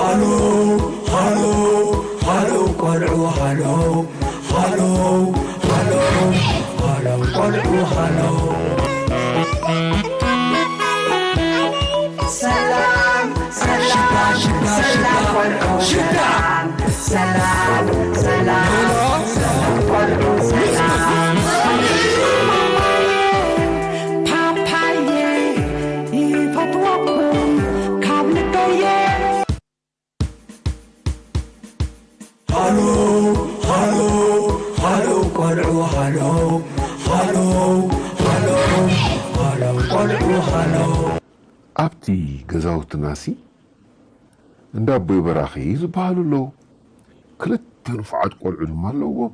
ሃሎ ሃሎ ሃሎ ቆልዑ ሃሎ ሃሎ ሃሎ ሃሎ ቆልዑ ሃሎ። ሰላም ሰላም ሽታ ሽታ ሰላም ሽታ ቆልዑ ሽታ ሰላም ሰላም ሰላም ሰላም ቆልዑ ሰላም። ፓፓየ ይፈትወኩም ካብ ልበየ። ሃሎ ሃሎ ሃሎ ቆልዑ ሃሎ ሃሎ ሃሎ ሃሎ ቆልዑ ሃሎ። ኣብቲ ገዛውትናሲ እንዳ ኣቦይ በራኺ ዝበሃሉ ኣለዉ። ክልተ ንፉዓት ቆልዑ ድማ ኣለዎም።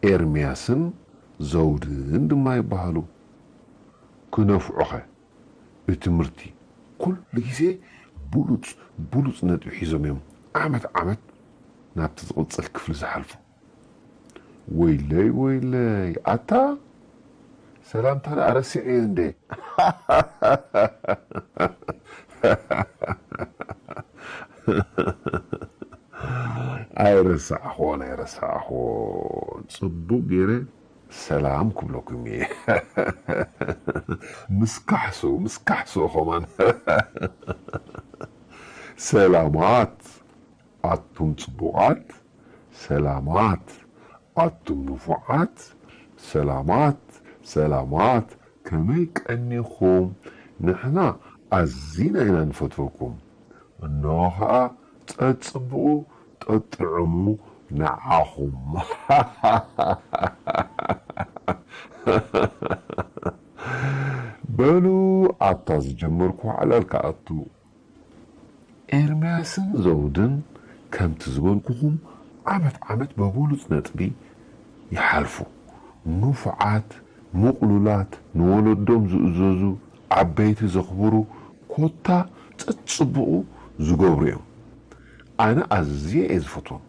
ኤርምያስን ዘውድን ድማ ይበሃሉ። ክነፍዑኸ ብትምህርቲ ኩሉ ግዜ ብሉጽ ብሉጽ ነጥቢ ሒዞም እዮም ዓመት ዓመት ናብቲ ዝቕጽል ክፍሊ ዝሓልፉ። ወይለይ ወይለይ ኣታ ሰላምታ ደኣ ረሲዐዮ እንዴ? ኣይረሳዕኹን ኣይረሳዕኹን ጽቡቕ ገይረ ሰላም ክብለኩም እየ። ምስ ካሕሱ ምስ ካሕሱ ኸማን ሰላማት ኣቱም ጽቡቓት ሰላማት ኣቱም ንፉዓት ሰላማት ሰላማት ከመይ ቀኒኹም ንሕና ኣዚና ኢና ንፈትወኩም እኖ ኸኣ ጸጽብቑ ጠጥዕሙ ንዓኹም በሉ ኣብታ ዝጀመርኩ ዕላል ክኣቱ ኤርምያስን ዘውድን ከምቲ ዝበልኩኹም ዓመት ዓመት በብሉጽ ነጥቢ ይሓልፉ። ንፉዓት፣ ምቕሉላት፣ ንወለዶም ዝእዘዙ፣ ዓበይቲ ዘኽብሩ፣ ኮታ ጸጽብቑ ዝገብሩ እዮም። ኣነ ኣዝየ እየ ዝፈትዎም።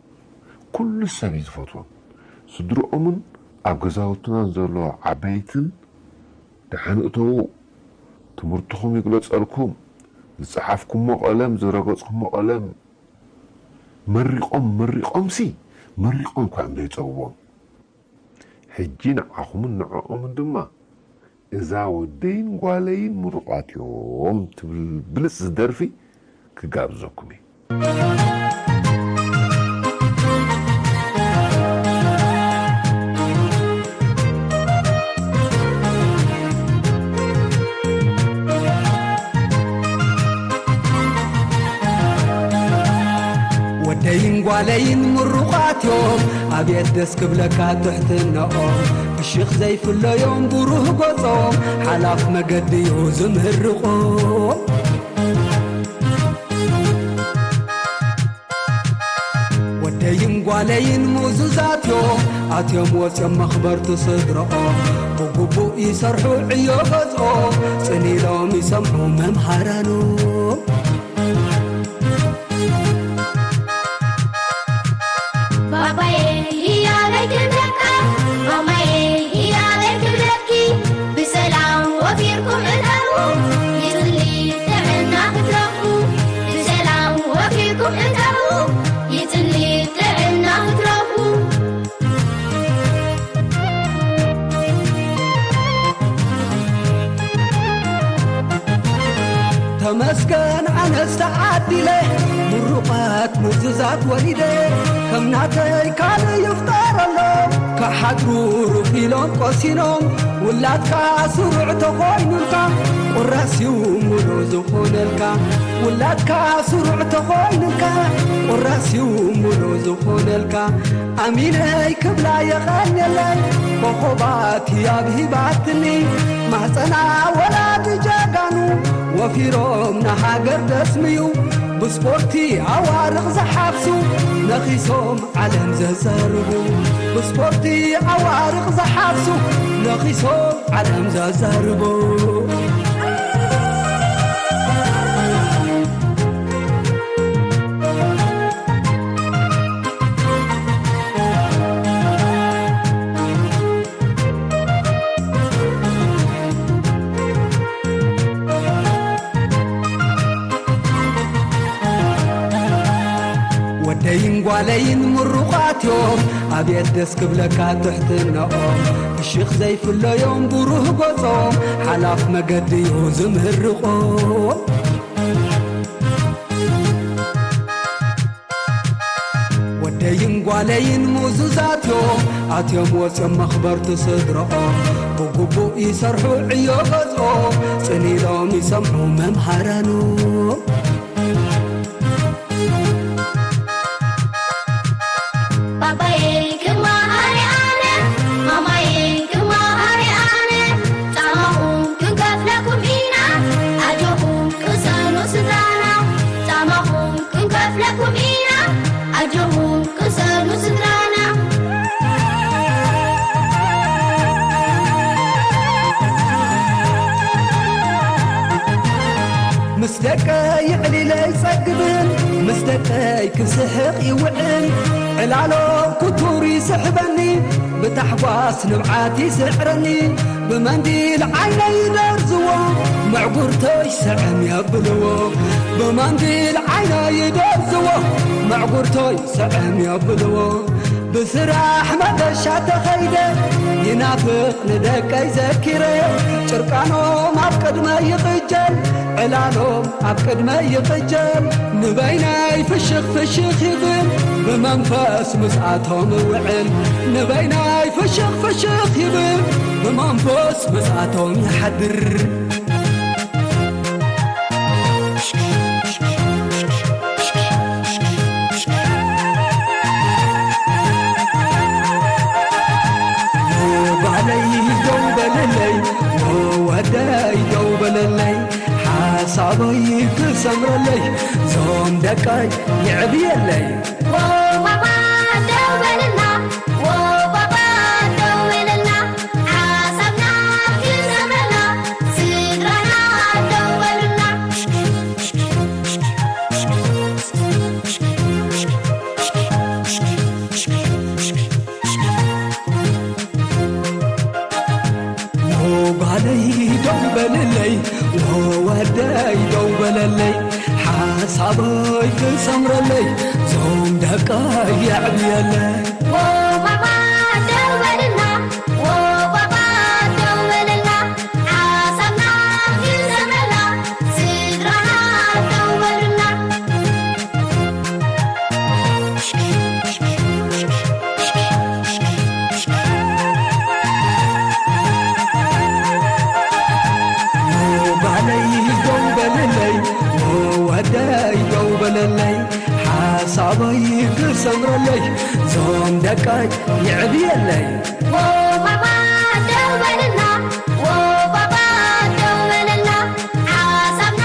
ኩሉ ሰብ እዩ ዝፈትዎም። ስድርኦምን ኣብ ገዛውትናን ዘሎ ዓበይትን ደሓን እተዉ። ትምህርትኹም ይግለጸልኩም። ዝጸሓፍኩሞ ቀለም፣ ዝረገጽኩሞ ቀለም መሪቖም መሪቖምሲ መሪቖም እኳ እዮም ዘይጸግቦም። ሕጂ ንዓኹምን ንዕኦምን ድማ እዛ ወደይን ጓለይን ምሩቓት እዮም ትብል ብልጽቲ ደርፊ ክጋብዘኩም እየ። ወደይን ጓለይን ምሩቓት እዮም፣ ኣብየት ደስ ክብለካ ትሕትነኦም። ፍሽኽ ዘይፍለዮም ብሩህ ገጾም፣ ሓላፍ መገዲ እዩ ዝምህርቖም። ወደይን ጓለይን ምእዙዛት እዮም፣ ኣትዮም ወፅዮም መኽበርቲ ስድረኦም። ብግቡእ ይሰርሑ ዕዮ ገዝኦም፣ ጽን ኢሎም ይሰምዑ መምሃራኖም። ባባየ ህያበይ ክብለካ፣ ማማየ ህያበይ ክብለኪ፣ ብሰላም ወፊርኩም እተዉ፣ ይጽሊ ጥዕና ክትረኽቡ። ብሰላም ወፊርኩም እተዉ፣ ይጽሊ ጥዕና ክትረኽቡ። ተመስገን ኣነስ ተዓዲለ፣ ምሩቓት ምዙዛት ወሊደ። ከም ናተይ ካልእ ይፍጠረሎም፣ ክሓድሩ ሩፍ ኢሎም ቆሲኖም። ውላድካ ስሩዕ ተኾይኑልካ፣ ቁራስ እዩ ሙሉ ዝኾነልካ። ውላድካ ስሩዕ ተኾይኑልካ፣ ቁራስ እዩ ሙሉ ዝኾነልካ። ኣሚነይ ክብላ የቐንየለይ፣ ኮኾባት ህያብ ሂባትኒ። ማህፀና ወላዲ ጀጋኑ፣ ወፊሮም ንሃገር ደስምዩ። ብስፖርቲ ኣዋርቕ ዝሓፍሱ፣ ነኺሶም ዓለም ዘዛርቡ። ብስፖርቲ ኣዋርቕ ዝሓፍሱ፣ ነኺሶም ዓለም ዘዛርቡ። ጓለይን ምሩቓትዮም ኣብየት ደስ ክብለካ ትሕትነኦም ፍሽኽ ዘይፍለዮም ብሩህ ገጾም ሓላፍ መገዲ እዩ ዝምህርቖም። ወደይን ጓለይን ምዙዛትዮም ኣትዮም ወፅዮም መኽበርቲ ስድረኦም ብግቡእ ይሰርሑ ዕዮ ገጾም ጽን ኢሎም ይሰምዑ መምሃራኖም። ባባየይ ክመሃር ኣነ ማማየይ ክመሃር ኣነ ጻማኹም ክንከፍለኩም ኢና ኣጆኹም ቅሰኑ ስድራና ጻማኹም ክንከፍለኩም ኢና ኣጆኹም ቅሰኑ ስድራና። ምስ ደቀይ ዕሊለ ኣይጸግብን ምስ ደቀይ ክስሕቕ ይውዕል ዕላሎም ክቱር ይስሕበኒ ብታሕጓስ ንብዓት ይስዕረኒ ብመንዲል ዓይነይ ይደርዝዎ ምዕጉርተይ ስዕም የብልዎ ብመንዲል ዓይነይ ይደርዝዎ ምዕጉርተይ ስዕም የብልዎ ብስራሕ መገሻ ተኸይደ ይናፍቕ ንደቀይ ዘኪረ ጭርቃኖም ኣብ ቅድመይ ይቕጀል ዕላሎም ኣብ ቅድመይ ይቕጀል ንበይነይ ፍሽኽ ፍሽኽ ይብል ብመንፈስ ምስኣቶም እውዕል ንበይነይ ፍሽኽ ፍሽኽ ይብል ብመንፈስ ምስኣቶም ይሓድር። ጓለይ ደው በለለይ ወደይ ደው በለለይ ሓሳበይ ክሰምረለይ ዞም ደቀይ ይዕብየለይ ማማ ደው በልና ባባ ደው በልና ሓሳብና ክሰምረልና ስድራና ደው በሉልና። ጓለይ ደው በልለይ ወደይ ደው በለለይ ሓሳበይ ክሰምረለይ ዞም ደቀይ የዕብየለይ ማማ ደው በልና ባባ ደው በልና ሓሳብና ክሰምረልና ስድራና ደው በሉልና። ጓለይ ደው በለለይ ወደይ ደው በለለይ ሓሳበይ ክሰምረለይ ዞም ደቀይ ይዕብየለይ ማማ ደው በልና ባባ ደው በልና ሓሳብና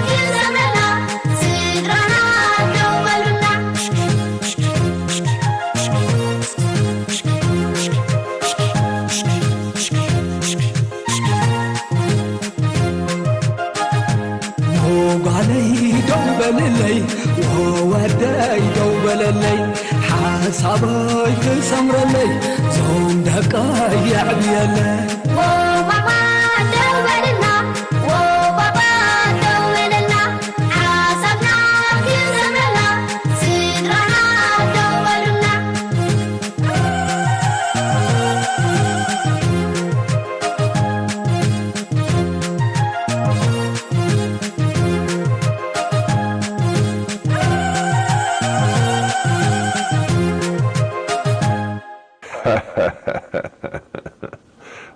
ክሰምረልና ስድራና ደው በሉልና። ጓለይ ደው በልለይ ወደይ ደው በለለይ ሓሳበይ ክሰምረለይ ዞም ደቀይ የዕብየለይ ማማ ደው በልና ባባ ደው በልና ሓሳብና ክሰምረልና ስድራና ደው በሉልና።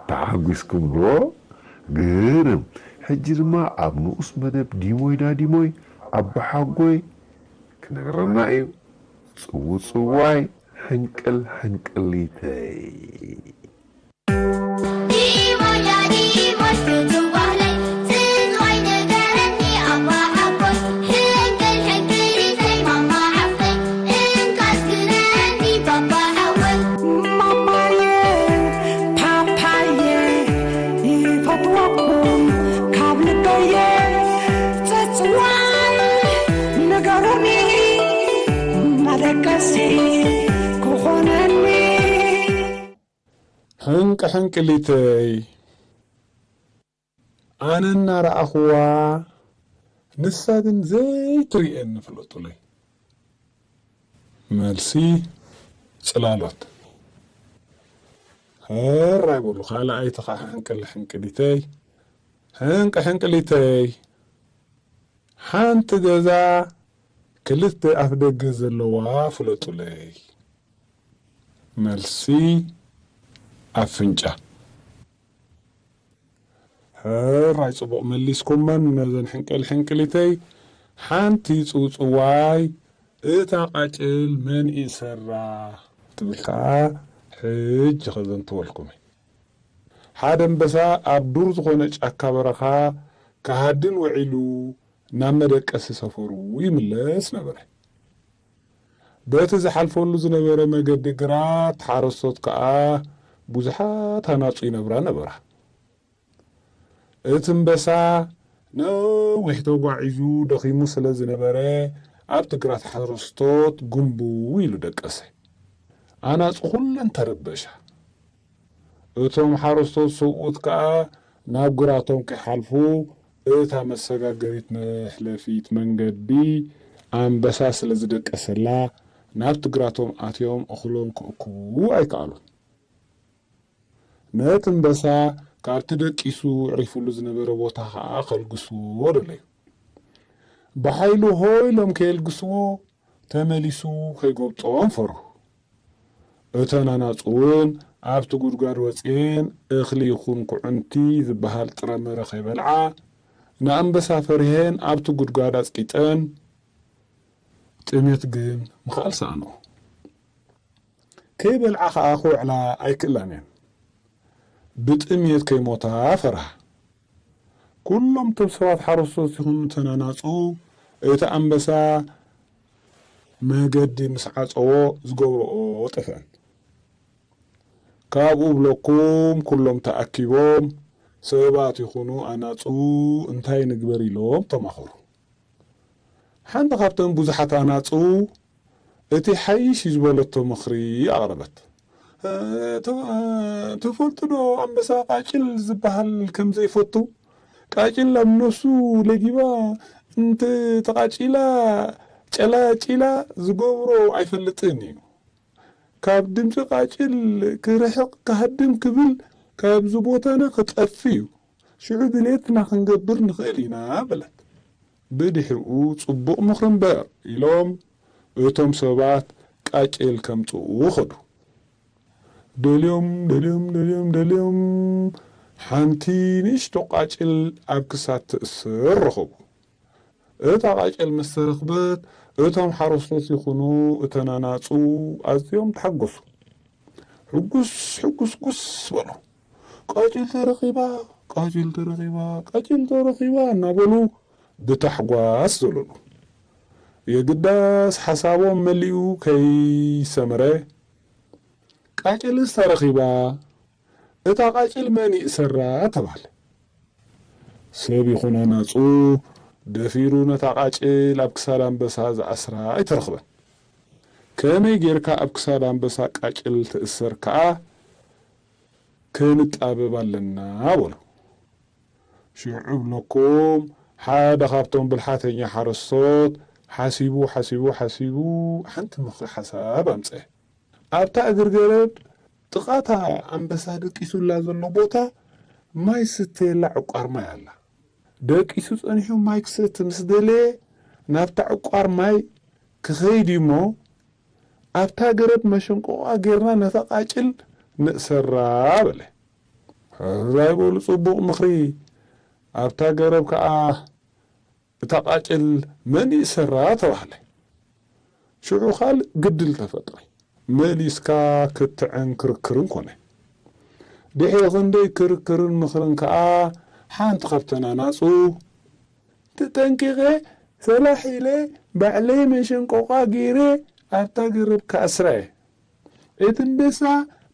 ተሓጒስኩም ዶ? ግርም። ሕጂ ድማ ኣብ ንኡስ መደብ ዲሞይ ዳዲሞይ ኣቦሓጎይ ክነግረና እዩ። ጽውጽዋይ ሕንቅል ሕንቅሊተይ። ማማየ ፓፓየ ይፈትወኩም ካብ ልበየ ጽጽዋይ ንገሩኒ መደቀሲ ክኾነኒ። ሕንቅ ሕንቅሊተይ ኣነ እናረኣኽዋ ንሳ ግን ዘይትርእየኒ ፍለጡለይ። መልሲ፣ ጽላሎት። ሕራይ በሉ፣ ካልኣይቲ ኸዓ ሕንቅል ሕንቅሊተይ፣ ሕንቅ ሕንቅሊተይ። ሓንቲ ገዛ ክልተ ኣፍ ደገ ዘለዋ ፍለጡለይ። መልሲ፣ ኣፍንጫ። ሕራይ ጽቡቕ መሊስኩመን ነዘን ሕንቅል ሕንቅሊተይ። ሓንቲ ጽውጽዋይ፣ እታ ቃጭል መን እዩ ሰራ? ትብል ከኣ ሕጂ ከዘንትወልኩም እየ። ሓደ ኣንበሳ ኣብ ዱር ዝኾነ ጫካ በረኻ ክሃድን ውዒሉ ናብ መደቀሲ ሰፈሩ ይምለስ ነበረ። በቲ ዝሓልፈሉ ዝነበረ መገዲ ግራት ሓረስቶት ከኣ ብዙሓት ኣናጹ ይነብራ ነበራ። እቲ ኣንበሳ ነዊሕ ተጓዒዙ ደኺሙ ስለ ዝነበረ ኣብቲ ግራት ሓረስቶት ጉንቡ ኢሉ ደቀሰ። ኣናጹ ኩለን ተረበሻ። እቶም ሓረስቶት ሰብኡት ከኣ ናብ ግራቶም ክሓልፉ እታ መሰጋገሪት መሕለፊት መንገዲ ኣንበሳ ስለ ዝደቀሰላ ናብቲ ግራቶም ኣትዮም እኽሎም ክእክቡ ኣይከኣሉን። ነቲ ኣንበሳ ካብቲ ደቂሱ ዕሪፉሉ ዝነበረ ቦታ ከኣ ከልግስዎ ደለዩ። ብሓይሉ ሆ ኢሎም ከየልግስዎ ተመሊሱ ከይጎብጦም ፈርሁ። እተን ኣናጹ እውን ኣብቲ ጉድጓድ ወጺኤን እኽሊ ይኹን ኩዕንቲ ዝበሃል ጥረምረ ከይበልዓ ንኣንበሳ ፈሪሄን ኣብቲ ጉድጓድ ኣጽቂጠን ጥሜት ግን ምኽኣል ሰኣንኦ። ከይበልዓ ኸኣ ክውዕላ ኣይክእላን እየን። ብጥምየት ከይሞታ ፈርሃ። ኩሎም እቶም ሰባት ሓረስቶት ይኹኑ እተን ኣናጹ እቲ ኣንበሳ መገዲ ምስ ዓጸዎ ዝገብርኦ ጠፍአን። ካብኡ ብለኩም ኩሎም ተኣኪቦም ሰባት ይኹኑ ኣናጹ እንታይ ንግበር ኢሎም ተማኸሩ። ሓንቲ ካብተን ብዙሓት ኣናጹ እቲ ሓይሽ እዩ ዝበለቶ ምኽሪ ኣቕረበት። "እ፣ ተ-፣ እ፣ ትፈልጡ ዶ ኣንበሳ ቃጭል ዝበሃል ከም ዘይፈቱ? ቃጭል ኣብ ነፍሱ ለጊባ እንተ ተቓጪላ ጨላጪላ ዝገብሮ ኣይፈልጥን እዩ። ካብ ድምፂ ቃጭል ክርሕቕ ክሃድም ክብል ካብዚ ቦታና ክጠፍእ እዩ። ሽዑ ድሌትና ክንገብር ንኽእል ኢና" በለት። ብድሕሪኡ "ጽቡቕ ምኽሪ እምበር" ኢሎም እቶም ሰባት ቃጭል ከምጽኡ ኸዱ። ደልዮም፣ ደልዮም፣ ደልዮም፣ ደልዮም፣ ሓንቲ ንእሽቶ ቃጭል ኣብ ክሳድ ትእስር ረኸቡ። እታ ቃጭል ምስ ተረኽበት፣ እቶም ሓረስቶት ይኹኑ እተን ኣናጹ ኣዝዮም ተሓጎሱ። ሕጉስ፣ ሕጉስ ጉስ በሉ። "ቃጭል ተረኺባ፣ ቃጭል ተረኺባ፣ ቃጭል ተረኺባ" እናበሉ ብታሕጓስ ዘለሉ። የግዳስ ሓሳቦም መሊኡ ከይሰመረ፣ "ቃጭልስ ተረኺባ፣ እታ ቃጭል መን ይእሰራ?" ተባህለ። ሰብ ይኹን ኣናጹ ደፊሩ ነታ ቃጭል ኣብ ክሳድ ኣንበሳ ዝኣስራ ኣይተረኽበን። "ከመይ ጌርካ ኣብ ክሳድ ኣንበሳ ቃጭል ትእሰር ከኣ ክንጣበብ ኣለና" በሉ። ሽዑ ብለኩም ሓደ ካብቶም ብልሓተኛ ሓረስቶት ሓሲቡ፣ ሓሲቡ፣ ሓሲቡ ሓንቲ ምኽሪ ሓሳብ ኣምጸ። ኣብታ እግሪ ገረብ ጥቓ እታ ኣንበሳ ደቂሱላ ዘሎ ቦታ ማይ ዝስተየላ ዕቋር ማይ ኣላ። ደቂሱ ጸኒሑ ማይ ክሰቲ ምስ ደለየ ናብታ ዕቋር ማይ ክኸይድ እዩ እሞ፣ ኣብታ ገረብ መሸንቆቋ ጌርና ነታ ቃጭል ንእሰራ በለ። ሕራይ በሉ፣ ጽቡቕ ምኽሪ። ኣብታ ገረብ ከኣ እታ ቃጭል መን ይእሰራ ተባህለ። ሽዑ ካልእ ግድል ተፈጥረ። መሊስካ ክትዕን ክርክርን ኮነ። ድሕሪ ክንደይ ክርክርን ምኽርን ከኣ ሓንቲ ካብተን ኣናጹ፣ "ተጠንቂቐ ሰላሕ ኢለ ባዕለይ መሸንቆቋ ገይረ ኣብታ ገረብ ክኣስራ እየ። እቲ ኣንበሳ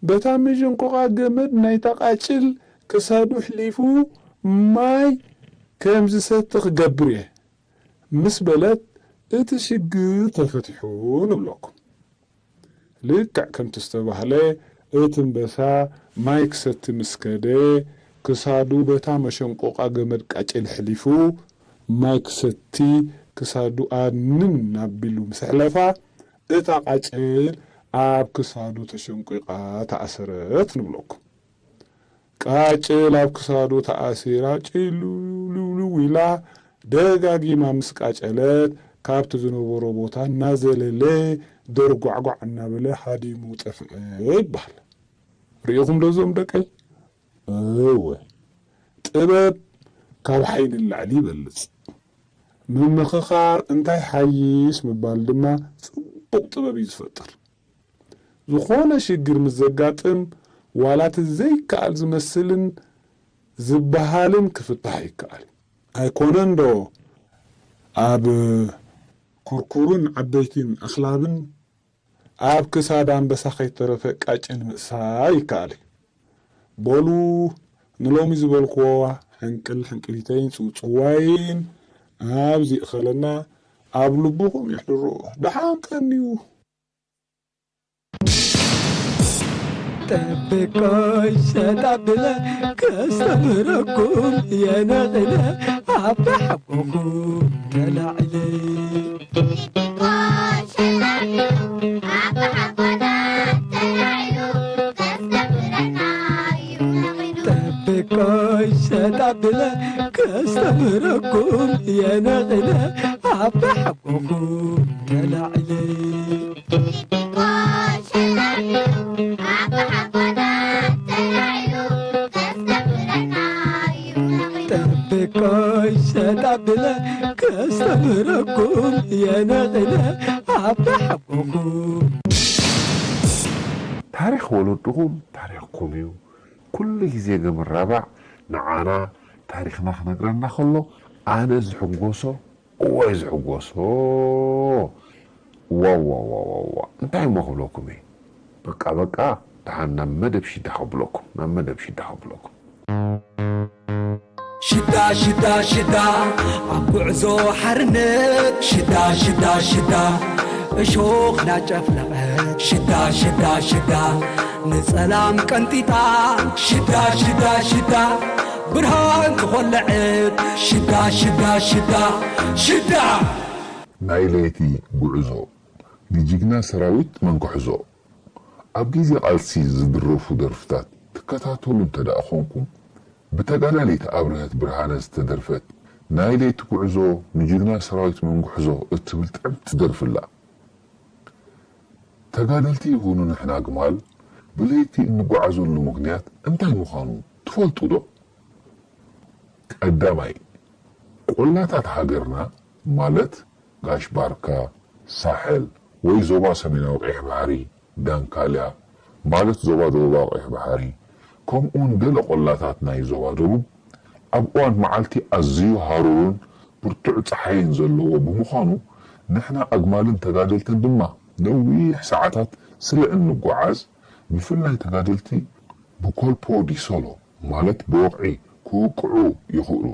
በታ መሸንቆቋ ገመድ ናይታ ቃጭል ክሳዱ ኣሕሊፉ ማይ ከም ዝሰቲ ክገብር እየ" ምስ በለት፣ እቲ ሽግር ተፈቲሑ ንብለኩም። ልክዕ ከምቲ ዝተባህለ፣ እቲ ኣንበሳ ማይ ክሰቲ ምስ ከደ፣ ክሳዱ በታ መሸንቆቓ ገመድ ቃጭል ኣሕሊፉ፣ ማይ ክሰቲ ክሳዱ ኣንን ኣቢሉ ምስ ኣሕለፋ፣ እታ ቃጭል ኣብ ክሳዱ ተሸንቂቓ ተኣሰረት ንብለኩም። ቃጭል ኣብ ክሳዱ ተኣሲራ ጭልውልውልው ኢላ ደጋጊማ ምስ ቃጨለት፣ ካብቲ ዝነበሮ ቦታ እናዘለለ ደርጓዕጓዕ እናበለ ሃዲሙ ጠፍአ ይበሃል። ርኢኹም ዶ እዞም ደቀይ? እወ፣ ጥበብ ካብ ሓይሊ ንላዕሊ ይበልጽ። ምምኽኻር እንታይ ሓይሽ ምባል ድማ ጽቡቕ ጥበብ እዩ ዝፈጥር። ዝኾነ ሽግር ምስ ዘጋጥም፣ ዋላ እቲ ዘይከኣል ዝመስልን ዝበሃልን ክፍታሕ ይከኣል። ኣይኮነን ዶ ኣብ ኩርኩርን ዓበይቲን ኣኽላብን ኣብ ክሳድ ኣንበሳ ከይተረፈ ቃጭል ምእሳር ይከኣል እዩ። በሉ ንሎሚ ዝበልክዎ ሕንቅል ሕንቅሊተይን ጽውጽዋይን ኣብዚ ይእኸለና፣ ኣብ ልብኹም የሕድርዎ። ደሓን ቀንዩ። ጠብቆይ ሸጣብለ ከስተምረኩም የነቕለ ኣባሓጎኹም ተላዕለ። ጠብቆይ ሸጣብለ ከስተምረኩም የነቕለ ኣባሓጎኹም ተላዕለ። ጠብቆይ ሸጣብለ ከስተምረኩም የነቕለ ኣባሓጎኹም። ታሪኽ ወለድኹም ታሪኽኩም እዩ። ኩሉ ግዜ ገምራባዕ ንዓና ታሪኽና ክነግረና ከሎ ኣነ ዝሕጎሶ እዋይ ዝሕጎሶ ዋዋዋዋዋ እንታይ እሞ ክብለኩም እየ በቃ በቃ ደሓን ናብ መደብ ሽዳ ከብለኩም ናብ መደብ ሽዳ ከብለኩም ሽዳ ሽዳ ሽዳ ኣብ ጉዕዞ ሓርነት ሽዳ ሽዳ ሽዳ እሾኽ ናጨፍለቐት ሽዳ ሽዳ ሽዳ ንጸላም ቀንጢጣ ሽዳ ሽዳ ሽዳ ብርሃን ዝኾለዐት ሽዳ ሽዳ ሽዳ ሽዳ ናይ ለይቲ ጉዕዞ ንጅግና ሰራዊት መንክሕዞ ኣብ ግዜ ቃልሲ ዝድረፉ ደርፍታት ትከታተሉ እንተደኣ ኾንኩም ብተጋዳሊት ኣብርሀት ብርሃነ ዝተደርፈት ናይ ለይቲ ጉዕዞ ንጅግና ሰራዊት መንክሕዞ እትብል ጥዕምቲ ደርፊ ኣላ። ተጋደልቲ ይኹኑ ንሕና ኣግማል ብለይቲ እንጓዓዘሉ ምኽንያት እንታይ ምዃኑ ትፈልጡ ዶ? ቀዳማይ፣ ቆላታት ሃገርና ማለት ጋሽ ባርካ፣ ሳሕል ወይ ዞባ ሰሜናዊ ቀይሕ ባሕሪ፣ ዳንካልያ ማለት ዞባ ደቡባዊ ቀይሕ ባሕሪ፣ ከምኡውን ገለ ቆላታት ናይ ዞባ ደቡብ ኣብ እዋን መዓልቲ ኣዝዩ ሃሩርን ብርቱዕ ጸሓይን ዘለዎ ብምዃኑ ንሕና ኣግማልን ተጋደልትን ድማ ነዊሕ ሰዓታት ስለ እንጓዓዝ ብፍላይ ተጋደልቲ ብኮልፖ ዲሶሎ ማለት ብወቕዒ ክውቅዑ ይኽእሉ።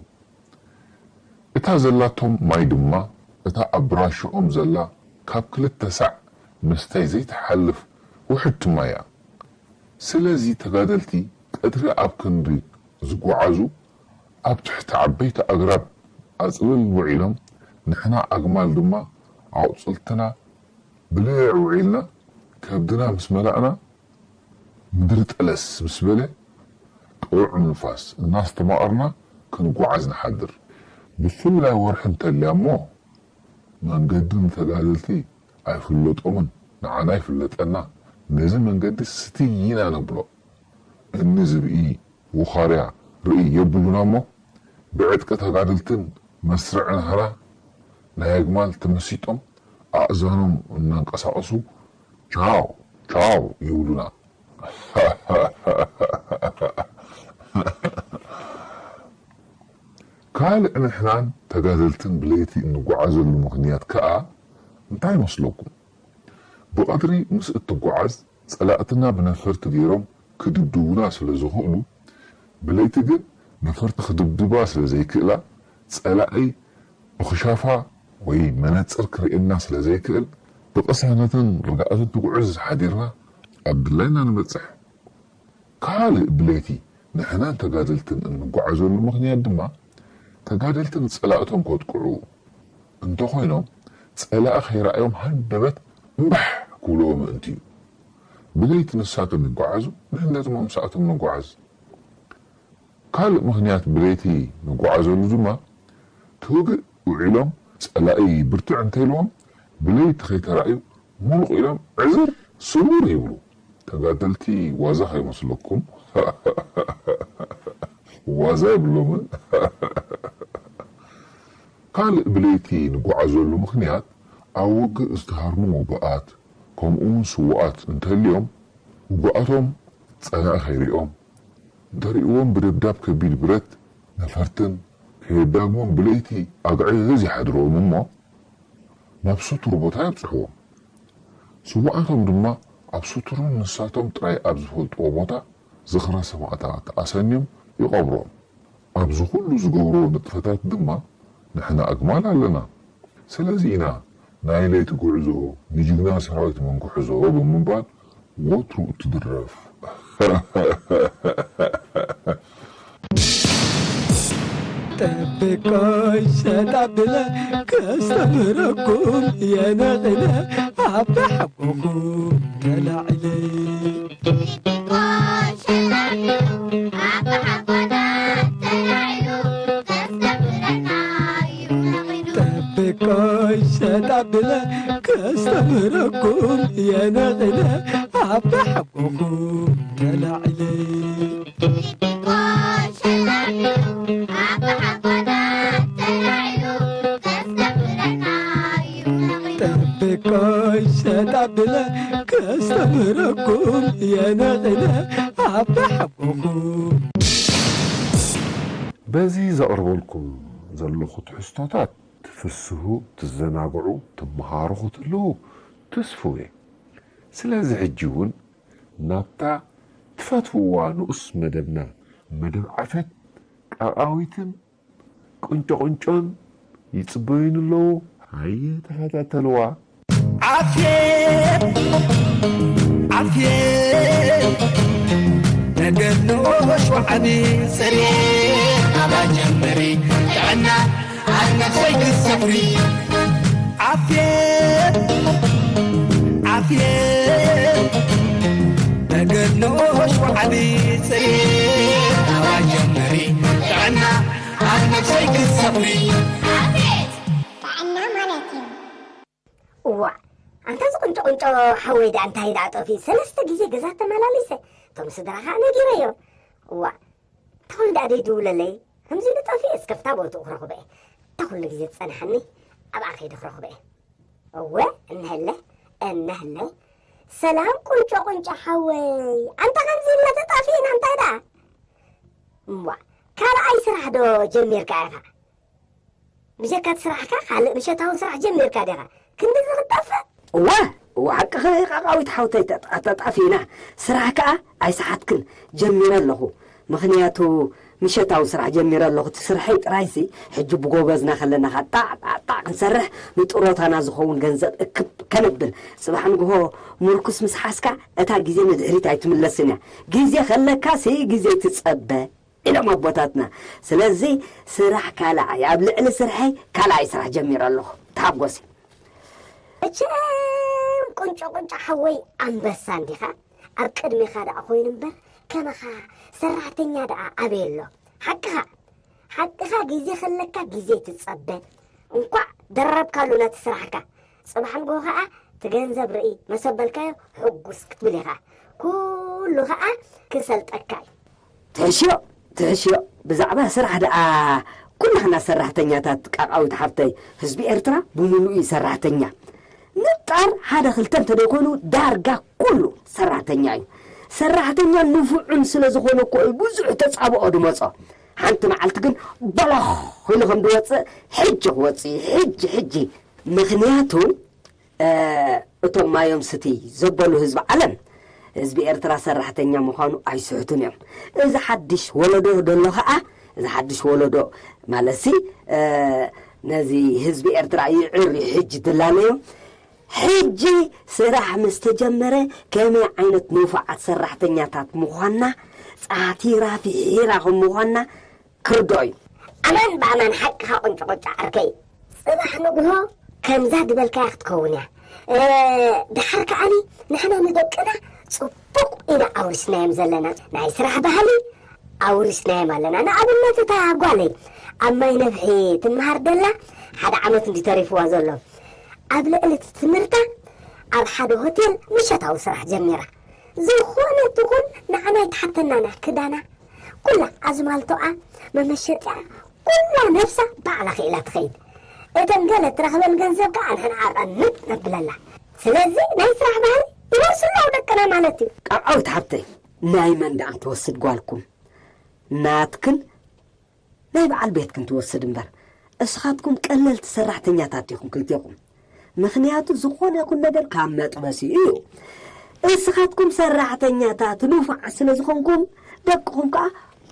እታ ዘላቶም ማይ ድማ እታ ኣብ ብራሽኦም ዘላ ካብ ክልተ ሳዕ ምስታይ ዘይትሓልፍ ውሕድቲ ማይ እያ። ስለዚ ተጋደልቲ ቀትሪ ኣብ ክንዲ ዝጓዓዙ ኣብ ትሕቲ ዓበይቲ ኣግራብ ኣጽልል ውዒሎም ንሕና ኣግማል ድማ ኣቑጽልትና ብልዕ ውዒልና ከብድና ምስ መላእና ምድሪ ጠለስ ምስ በለ ጥዑም ንፋስ እናስተማቐርና ክንጓዓዝ ንሓድር። ብፍላይ ወርሒ እንተልያ እሞ መንገዲ ንተጋደልቲ ኣይፍለጦምን ንዓና ይፍለጠና። ነዚ መንገዲ ስትይ ኢና ነብሎ። እኒ ዝብኢ ውኻርያ ርእይ የብሉና እሞ ብዕጥቂ ተጋደልትን መስርዕን ሃራ ናይ ኣግማል ተመሲጦም ኣእዛኖም እናንቀሳቐሱ ቻው ቻው ይብሉና። ካልእ ንሕናን ተጋደልትን ብለይቲ እንጓዓዘሉ ምኽንያት ከኣ እንታይ ይመስለኩም? ብቐትሪ ምስ እትጓዓዝ ጸላእትና ብነፈርቲ ገይሮም ክድብድቡና ስለ ዝኽእሉ፣ ብለይቲ ግን ነፈርቲ ክድብድባ ስለ ዘይክእላ፣ ጸላኢ ብኽሻፋ ወይ መነጽር ክርእየና ስለ ዘይክእል፣ ብቕሳነትን ርግኣትን ትጉዕዝ ሓዲርና ኣብ ድላይና ንበጽሕ። ካልእ ብለይቲ ንሕናን ተጋደልትን እንጓዓዘሉ ምኽንያት ድማ፣ ተጋደልቲ ንጸላእቶም ከጥቅዑ እንተኾይኖም፣ ጸላኢ ከይረኣዮም ሃንደበት እምባሕ ክብልዎ ምእንቲ እዩ። ብለይቲ ንሳቶም ይጓዓዙ፣ ንሕና ድማ ምሳኣቶም ንጓዓዝ። ካልእ ምኽንያት ብለይቲ ንጓዓዘሉ ድማ፣ እቲ ውግእ ውዒሎም ጸላኢ ብርትዕ እንተኢልዎም፣ ብለይቲ ከይተራእዩ ሙሉቕ ኢሎም ዕዝር ስውር ይብሉ። ተጋደልቲ ዋዛ ከይመስለኩም። ዋዛ የብሎምን። ካልእ ብለይቲ ንጓዓዘሉ ምኽንያት፣ ኣብ ውግእ ዝተሃርሙ ውጉኣት ከምኡውን ስዉኣት እንተልዮም፣ ውጉኣቶም ጸላኢ ከይሪኦም፣ እንተሪእዎም ብደብዳብ ከቢድ ብረት ነፈርትን ከየዳግሞም ብለይቲ ኣግዕዝ ይሓድርዎም እሞ ናብ ስቱር ቦታ የብጽሕዎም። ስዉኣቶም ድማ ኣብ ስቱርን ንሳቶም ጥራይ ኣብ ዝፈልጥዎ ቦታ ዝኽረ ሰማእታት ኣሰንዮም ይቐብሮም። ኣብዚ ኩሉ ዝገብርዎ ንጥፈታት ድማ ንሕና ኣግማል ኣለና። ስለዚ ኢና ናይ ለይቲ ጉዕዞ ንጅግና ሰራዊት መንክሕዞ ብምባል ወትሩ እትድረፍ። ጠብቆይ ሸጣ ብለ ከስተምረኩም የነቕለ ኣብ ሓጎኹም ተላዕለ ጠብቆይ ሸጣ ብለ ከስተምረኩም የነቕለ ኣብ ሓጎኹም ተላዕለ ጠብቆይ ሸጣ ብለ ከስተምረኩም የነቕለ ኣብ ሓጎኹም በዚ ዘቕርበልኩም ዘለኹ ትሕዝቶታት ትፍስሁ፣ ትዘናግዑ፣ ትመሃሩ ክትህልዉ ትስፍው እየ። ስለዚ ሕጂ እውን ናብታ ትፈትውዋ ንኡስ መደብና መደብ ዓፈት ቃቃዊትን ቁንጮ ቁንጮን ይጽበዩኒ ኣለዉ። ሃየ ተኸታተልዋ። ዓፍየት ዓፍየት ነገር ንኡሽ ወዓቢ ጽሬት ኣባ ጀምሪ ጥዕና ኣብ ነፍሰይ ክትሰፍሪ ዓፍየት ዓፍየት ነገር ንኡሽ ወዓቢ ጽሬት ኣባ ጀምሪ ጥዕና ኣብ ነፍሰይ ክትሰፍሪ ዓፍየት ጥዕና ማለት እዩ። እዋእ ኣንታ እዚ ቁንጮ ቁንጮ ሓወይ ደኣ እንታይ ደኣ ጠፊኡ ሰለስተ ግዜ ገዛ ተመላሊሰ እቶም ስድራ ከኣ ነጊረዮም። እዋእ እንታይ ኮይኑ ደኣ ደይድውለለይ ከምዚ ኢሉ ጠፊኡ እስከ ፍታ ቦትኡ ክረኽቦ እየ እታ ኩሉ ግዜ ዝጸንሓኒ ኣብኣ ከይደ ክረኽቦ እየ። እወ እነሀለ እነሀለ ሰላም ቁንጮ ቁንጮ ሓወይ ኣንታ ከምዚ ኢልና ተጣፊእና እንታይ ደኣ እዋ ካልኣይ ስራሕ ዶ ጀሚርካ ኢኻ ብጀካ እቲ ስራሕካ ካልእ ምሸታዊ ስራሕ ጀሚርካ ዲኻ ክንድዚ ክትጠፍእ? እወ እወ ሓቅኺ ቃቃዊት ሓውተይ ተጣፊእና ስራሕ ከኣ ኣይሰሓትክን ጀሚረ ኣለኹ ምኽንያቱ ምሸታዊ ስራሕ ጀሚረ ኣለኹ እቲ ስርሐይ ጥራይሲ ሕጂ ብጎበዝና ከለና ከኣ ጣዕ ጣዕ ጣዕ ክንሰርሕ ንጥሮታና ዝኸውን ገንዘብ እክብ ከነብል ጽባሕ ንግሆ ምርኩስ ምስ ሓዝካ እታ ግዜ ንድሕሪት ኣይትምለስን እያ ግዜ ከለካሲ ግዜ ትጸበ ኢሎም ኣቦታትና። ስለዚ ስራሕ ካልኣይ ኣብ ልዕሊ ስርሐይ ካልኣይ ስራሕ ጀሚረ ኣለኹ። ተሓጎሲ። መቸም ቁንጮ ቁንጮ ሓወይ ኣንበሳ እንዲኻ ኣብ ቅድሜኻ ደኣ ኮይኑ እምበር ከማኻ ሰራሕተኛ ደኣ ኣበይ ኣሎ? ሓቅኻ ሓቅኻ ግዜ ከለካ ግዜ ትጸበ እንኳዕ ደረብካሉ ነቲ ስራሕካ ጽባሕ ንግሆ ከኣ ትገንዘብ ርኢ መሰበልካዮ ሕጉስ ክትብል ኢኻ ኩሉ ከኣ ክሰልጠካ እዩ። ትሕሽዮ ትሕሽዮ ብዛዕባ ስራሕ ደኣ ኩላኽና ሰራሕተኛታት ቃቃዊት ሓፍተይ ህዝቢ ኤርትራ ብምሉኡ እዩ ሰራሕተኛ ንጣር ሓደ ክልተ እንተደይኮይኑ ዳርጋ ኩሉ ሰራሕተኛ እዩ ሰራሕተኛ ንፉዑን ስለ ዝኾነ እኮ እዩ ብዙሕ ተጻብኦ ድመጾ ሓንቲ መዓልቲ ግን በለኽ ኢሉ ከም ድወጽእ ሕጂ ክወጽእ እዩ ሕጂ ሕጂ ምኽንያቱ እቶም ማዮም ስትይ ዘበሉ ህዝቢ ዓለም ህዝቢ ኤርትራ ሰራሕተኛ ምዃኑ ኣይስሕቱን እዮም። እዚ ሓድሽ ወለዶ ደሎ ኸኣ እዚ ሓድሽ ወለዶ ማለትሲ ነዚ ህዝቢ ኤርትራ ይዕር እዩ ሕጂ ድላለዮ ሕጂ ስራሕ ምስ ተጀመረ ከመይ ዓይነት ንፉዓት ሰራሕተኛታት ምዃንና ጻቲራ ፍሒራ ከም ምዃንና ክርድኦ እዩ። ኣማን ብኣማን ሓቅኻ ቁንጭቑጫ ዓርከይ። ጽባሕ ንግሆ ከምዛ ዝበልካያ ክትከውን እያ። እ፣ ድሓር ከዓኒ ንሕና ንደቅና ጽቡቕ ኢና ኣውሪስናዮም ዘለና። ናይ ስራሕ ባህሊ ኣውሪስናዮም ኣለና። ንኣብነት እታ ጓለይ ኣብ ማይ ነብሒ ትመሃር ደላ ሓደ ዓመት እንዲ ተሪፍዋ ዘሎ። ኣብ ልዕሊ እቲ ትምህርታ ኣብ ሓደ ሆቴል ምሸታዊ ስራሕ ጀሚራ። ዝኾነ ትኹን ንዓና ኣይትሓተናና፣ ክዳና፣ ኩላ ኣዝማልቶኣ፣ መመሸጢኣ፣ ኩላ ነብሳ ባዕላ ክኢላ ትኸይድ። እተን ገለ ትረኽበን ገንዘብ ከኣ ንሕና ኣቐንጥ ነብለላ። ስለዚ ናይ ስራሕ ባህሊ ይወርስሉ ደቅና ማለት እዩ። ቃውት ሓብተይ፣ ናይ መን ደኣ ትወስድ ጓልኩም? ናትክን ናይ በዓል ቤትክን ትወስድ እምበር፣ እስኻትኩም ቀለልቲ ሰራሕተኛታት ኢኹም ክልቴኹም። ምኽንያቱ ዝኾነ ይኹን ነገር ካብ መጥበሲኡ እዩ። እስኻትኩም ሰራሕተኛታት ንፉዓት ስለ ዝኾንኩም፣ ደቅኹም ከኣ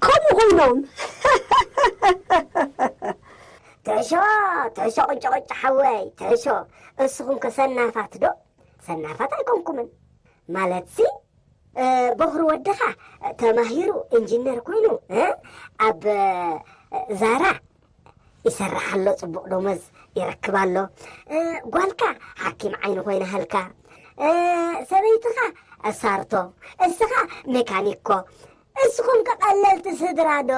ከምኡ ኮይኖም። ትሕሾ፣ ትሕሾ ቁጭ ቁጭ ሓወይ፣ ትሕሾ። እስኹም ከ ሰናፋት ዶ? ሰናፋት ኣይኮንኩምን። ማለትሲ፣ እ፣ በኹሪ ወድኻ ተማሂሩ ኢንጂነር ኮይኑ፣ እ፣ ኣብ፣ እ፣ ዛራ ይሰርሕ ኣሎ፣ ጽቡቕ ደሞዝ ይረክብ ኣሎ። እ፣ ጓልካ ሓኪም ዓይኒ ኮይና ሃልካ። እ፣ ሰበይትኻ ሳርቶ፣ እስኻ ሜካኒኮ። እስኹም ከ ቀለልቲ ስድራ ዶ?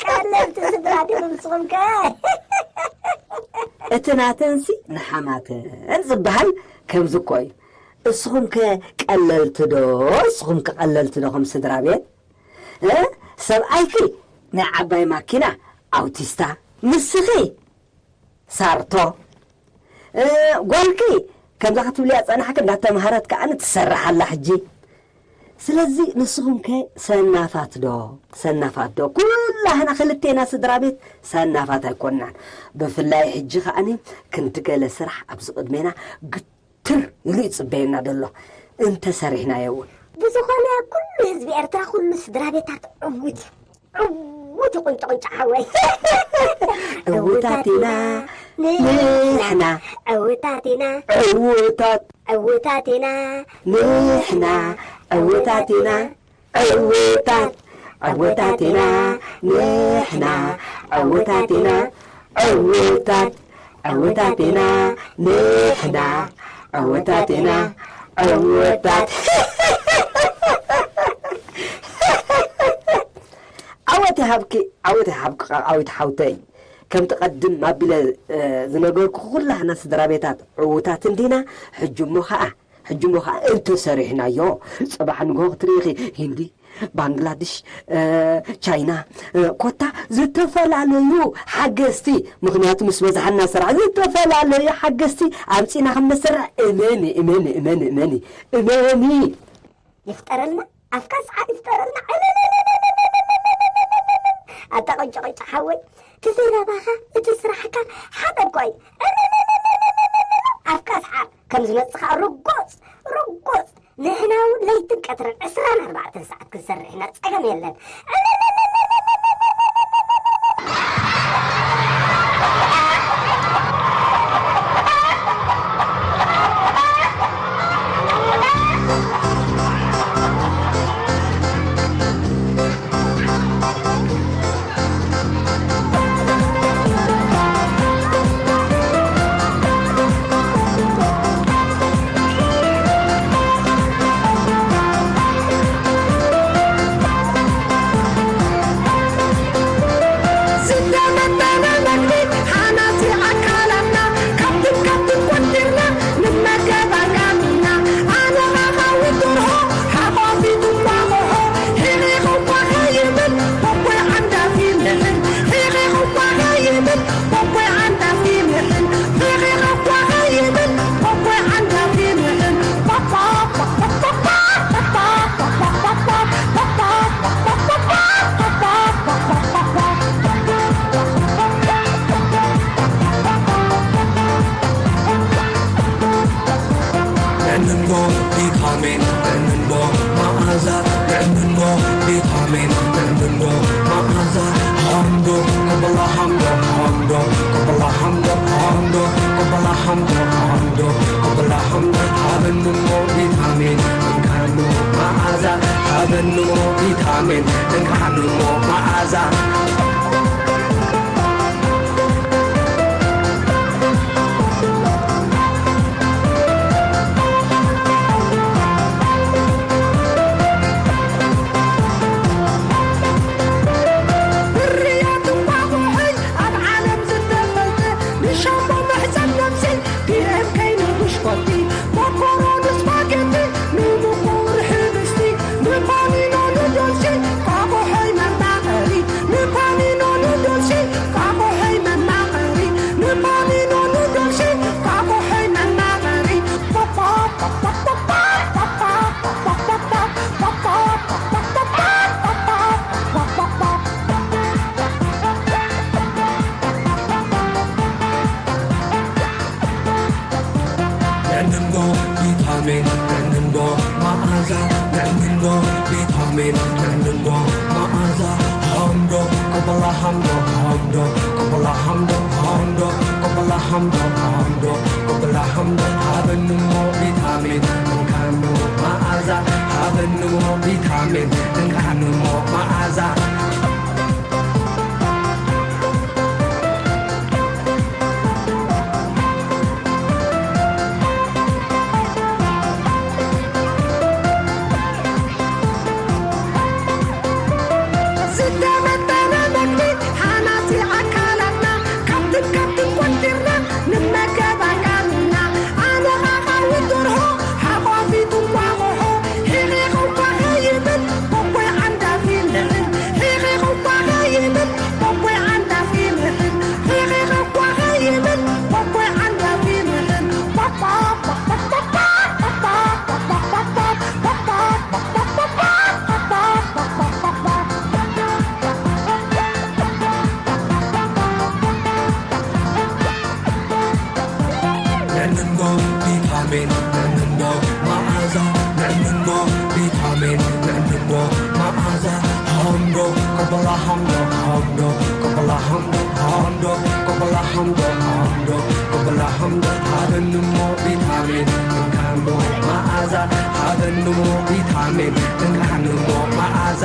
ቀለልቲ ስድራ ዲኹም እስኹም ከ? እቲ ናተንሲ ንሓማተን ዝበሃል ከምዚ እኮ እዩ። እስኹም ከ ቀለልቲ ዶ? እስኹም ከ ቀለልቲ ዶ ከም ስድራ ቤት? እ? ሰብኣይኪ ናይ ዓባይ ማኪና ኣውቲስታ፣ ንስኺ ሳርቶ፣ እ፣ ጓልኪ ከምዛ ክትብልያ ጸናሕኪ እንዳተምሃረት ከኣ ትሰርሕ ኣላ ሕጂ። ስለዚ ንስኹም ከ ሰናፋት ዶ? ሰናፋት ዶ? ኩላህና ክልቴና ስድራ ቤት ሰናፋት ኣይኮንናን። ብፍላይ ሕጂ ከኣኒ ክንዲ ገለ ስራሕ ኣብዚ ቅድሜና ግትር ኢሉ ይጽበየና ዘሎ። እንተሰሪሕናዮ እውን። ብዝኾነ ኩሉ ህዝቢ ኤርትራ፣ ኩሉ ስድራ ቤታት ዕዉት እዩ። ዕዉት ቁንጫ ቁንጫ ሓወይ። ዕዉታት ኢና ንሕና። ዕዉታት ኢና። ዕዉታት። ዕዉታት ኢና ንሕና። ዕዉታት ኢና። ዕዉታት። ዕዉታት ኢና ንሕና። ዕዉታት ኢና። ዕዉታት። ዕዉታት ኢና ንሕና። ዕዉታት ኢና። ዕዉታት። ዓወት ይሃብኪ፣ ዓወት ይሃብኪ ቃቃዊት ሓውተይ። ከምቲ ቀድም ኣቢለ፣ እ፣ ዝነገርኩ ኩላህና ስድራ ቤታት ዕዉታት እንዲና። ሕጂ እሞ ኸኣ፣ ሕጂ እሞ ኸኣ እንተሰሪሕናዮ፣ ጽባሕ ንግሆ ክትርኢ ኢኺ፣ ሂንዲ፣ ባንግላድሽ፣ እ፣ ቻይና፣ እ፣ ኮታ ዝተፈላለዩ ሓገዝቲ፣ ምኽንያቱ ምስ በዝሓና ስራሕ ዝተፈላለዩ ሓገዝቲ ኣምጺእና ከም ነሰርሕ እመኒ፣ እመኒ፣ እመኒ፣ እመኒ፣ እመኒ። ይፍጠረልና፣ ኣፍካ ሰዓት ይፍጠረልና። ኣታ ቆንጨ ቆንጨ ሓወይ፣ እቲ ዘረባኻ፣ እቲ ስራሕካ ሓደ እኮ እዩ። ኣፍካ ሰዓት ከም ዝመጽኻ ርጎጽ፣ ርጎጽ። ንሕና እውን ለይትን ቀትርን ዕስራን ኣርባዕተን ሰዓት ክንሰርሕ ኢና፣ ጸገም የለን። ዝደመደመ መግቢ ሃናጺ ኣካላትና፣ ካብትን ካብትን ቆንጢርና ንመገብ ኣጋሚና። ኣነ ሃዋዊ ደርሆ፣ ሓቋፊት እንቋቑሖ፣ ሒቒ እኳ ከይብል፣ ቦቦይ ዓንዳፊ ምሕን፣ ሒቒ እኳ ከይብል፣ ቦቦይ ዓንዳፊ ምሕን፣ ሒቒ እኳ ከይብል፣ ቦቦይ ዓንዳፊ ምሕን። ጥዕምንዶ ቪታሚን፣ ጥዕምንዶ መኣዛ፣ ጥዕምንዶ ቪታሚን፣ ጥዕምንዶ መኣዛ፣ ሃምዶ፣ ቅበላ ሃምዶ፣ ሃምዶ፣ ቅበላ ሃምዶ፣ ሃምዶ፣ ቅበላ ሃምዶ፣ ሃምዶ፣ ቅበላ ሃምዶ፣ ሃበንሞ ቪታሚን፣ እንካንሞ መኣዛ፣ ሃበንሞ ቪታሚን፣ እንካንሞ መኣዛ። ቪታሚን ንዕንዶ መኣዛ፣ ንዕንዶ ቪታሚን ንዕንዶ መኣዛ። ሃምዶ፣ ቀበላ ሃምዶ፣ ሃምዶ፣ ቀበላ ሃምዶ፣ ሃምዶ፣ ቀበላ ሃምዶ፣ ሃምዶ፣ ቀበላ ሃምዶ። ሃበንሞ ቪታሚን እንካኖ መኣዛ፣ ሃበንሞ ቪታሚን እንካኖሞ መኣዛ። ዝተመጠነ መግቢ ሃናጺ ኣካላትና፣ ካብትን ካብትን ቆንጢርና ንመገብ ኣካልና። ኣነ ኻኻ ውጥርሆ ሓቋፊት እንቋቑሖ፣ ሒቒ ኸውቋ ኸይብል ቦቦይ ዓንዳፊ ንዕን፣ ሒቒ ኸውቋ ኸይብል ቦቦይ ዓንዳፊ ንዕን፣ ሒቒ ኸውቋ ኸይብል ቦቦይ ዓንዳፊ ንዕን። ንዕንዶ ቪታሚን፣ ንዕንዶ መኣዛ፣ ንዕንዶ ቪታሚን፣ ንዕንዶ መኣዛ። ሃምዶ፣ ቀበላ ሃምዶ፣ ሃምዶ፣ ቀበላ ሃምዶ፣ ሃምዶ፣ ቀበላ ሃምዶ፣ ሃምዶ፣ ቀበላ ሃምዶ። ሃበንሞ ቪታሚን እንካኖ መኣዛ፣ ሃበንሞ ቪታሚን እንካኖሞ መኣዛ።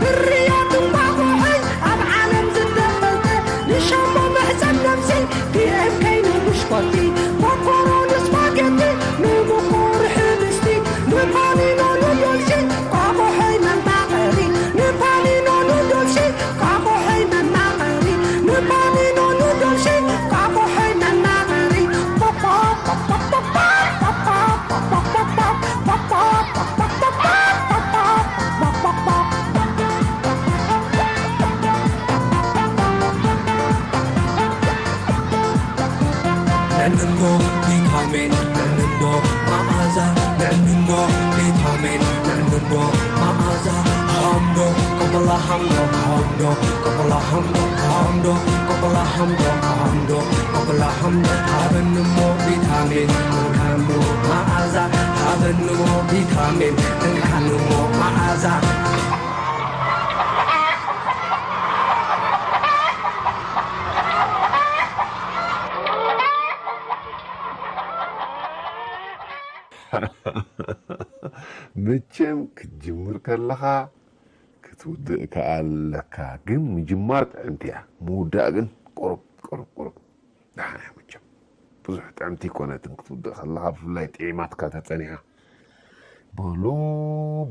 ፍርያት እንቋቑሖይ ኣብ ዓለም ዝተፈልጠ፣ ንሻምቦ መሕጸብ ነብሲ፣ ፒኤምከይ ንብሽኮቲ፣ ኮኮሮ ንስፓጌቲ፣ ንብቁር ሕብስቲ፣ ንፓኒኖ ኑዶልሲ፣ እንቋቑሖይ መማቐሪ፣ ንፓኒኖ ኑዶልሲ፣ እንቋቑሖይ መማቐሪ፣ ንፓኒኖ ኑዶልሲ፣ እንቋቑሖይ መማቐሪ። ፖፖ፣ ፖፖ፣ ፖፖ፣ ፖፖ፣ ፖፖ፣ ፖፖ፣ ፖፖ፣ ፖፖ፣ ፖፖ፣ ፖፖ፣ ፖፖ። ንዕንዶ ቪታሚን፣ ንዕንዶ መኣዛ፣ ንዕንዶ ቪታሚን፣ ንዕንዶ መኣዛ። ሃምዶ፣ ቀበላ ሃምዶ፣ ሃምዶ፣ ቀበላ ሃምዶ፣ ሃምዶ፣ ቀበላ ሃምዶ፣ ሃምዶ፣ ቀበላ ሃምዶ። ሃበንሞ ቪታሚን፣ እንካኖ መኣዛ፣ ሃበንሞ ቪታሚን፣ እንካኖሞ መኣዛ። መቸም ክትጅምር ከለኻ ክትውድእ ከኣ ኣለካ፣ ግን ምጅማር ጥዕምቲ እያ፣ ምውዳእ ግን ቁሩብ፣ ቁሩብ፣ ቁሩብ። ደሓን እያ መቸም። ብዙሕ ጥዕምቲ ኣይኮነትን ክትውድእ ከለኻ፣ ብፍላይ ጥዒማትካ ተጸኒሓ። በሉ፣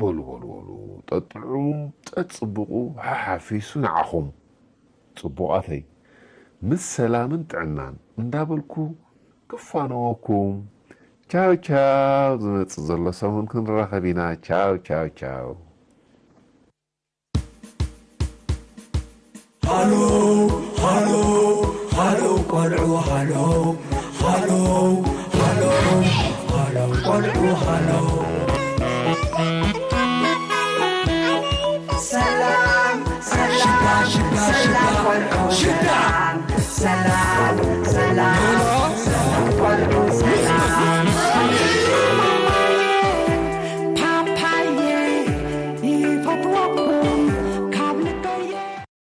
በሉ፣ በሉ፣ በሉ፣ ጠጥዑሙ፣ ጠጽብቑ፣ ሓሓፊሱ ንዓኹም። ጽቡቓተይ፣ ምስ ሰላምን ጥዕናን እንዳበልኩ ክፋነወኩም። ቻው ቻው፣ ዝመጽእ ዘሎ ሰሙን ክንራኸብ ኢና። ቻው ቻው ቻው። ሃሎ፣ ሃሎ፣ ሃሎ ቆልዑ ሃሎ፣ ሃሎ፣ ሃሎ፣ ሃሎ ቆልዑ ሃሎ። ሰላም፣ ሰላም፣ ሽታ፣ ሽታ፣ ሰላም ሽታ። ቆልዑ፣ ሽታ። ሰላም፣ ሰላም፣ ሰላም ቆልዑ ሰላም።